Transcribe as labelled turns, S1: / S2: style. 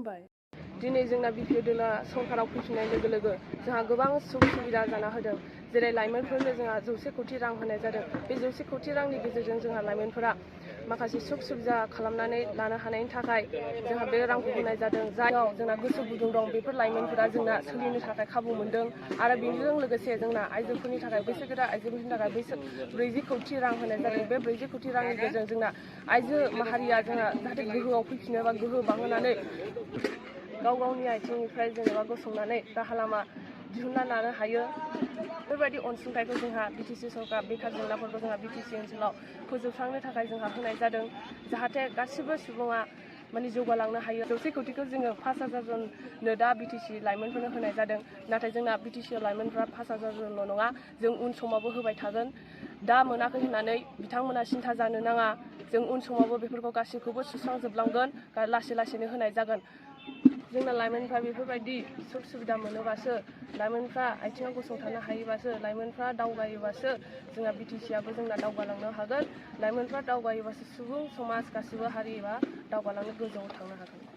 S1: खुलुमबाय। दिनै जोंना बिपिएल दला सरकाराव फैफिननाय लोगो लोगो जोंहा गोबां सुबिदा जाना होदों। जेरै लाइमोनफोरनो जोंहा 100 कोटि रां होनाय जादों। बे 100 कोटि रांनि गेजेरजों जोंहा लाइमोनफोरा माखासे सुबिदा खालामनानै लानो हानायनि थाखाय जोंहा बे रांखौ होनाय जादों। जाययाव जोंना गोसो गुदुं दं बेफोर लाइमोनफोरा जोंना सोलिनो थाखाय खाबु मोनदों। आरो बेजों लोगोसे जोंना आइजोफोरनि थाखाय बैसोगोरा आइजोफोरनि थाखाय 40 कोटि रां होनाय जादों। बे 40 कोटि रांनि गेजेरजों जोंना आइजो माहारिया जोंहा जाहाथे गोहोआव फैफिनो बा गोहो बांहोनानै गाव गावनि आथिंनिफ्राय जेनेबा गसंनानै राहा लामा दिहुनना लानो हायो। बेफोरबायदि अनसुंथाइखौ जोंहा बिटिसि सरकार बेखार जेंनाफोरखौ जोंहा बिटिसि ओनसोलाव फोजोबस्रांनो थाखाय जोंहा होनाय जादों। जाहाथे गासिबो सुबुङा माने जौगालांनो हायो। 100 कोटिखौ जोङो 5,000 जननो दा बिटिसि लाइमोनफोरनो होनाय जादों। नाथाय जोंना बिटिसि लाइमोनफ्रा 5,000 जनल' नङा, जों उन समावबो होबाय थागोन। दा मोनाखै होननानै बिथांमोना सिन्था जानो नाङा। जों उन समावबो बेफोरखौ गासैखौबो सुस्रांजोबलांगोन, लासै लासैनो होनाय जागोन। जोंना लाइमोनफ्रा बेफोरबायदि सुबिदा मोनोबासो, लाइमोनफ्रा आथिङाव गसंथानो हायोबासो, लाइमोनफ्रा दावगायोबासो जोंना बिटिसिआबो जोंना दावगालांनो हागोन। लाइमोनफ्रा दावगायोबासो सुबुं समाज गासिबो हारि एबा दावगालांनो गोजौआव थांनो हागोन।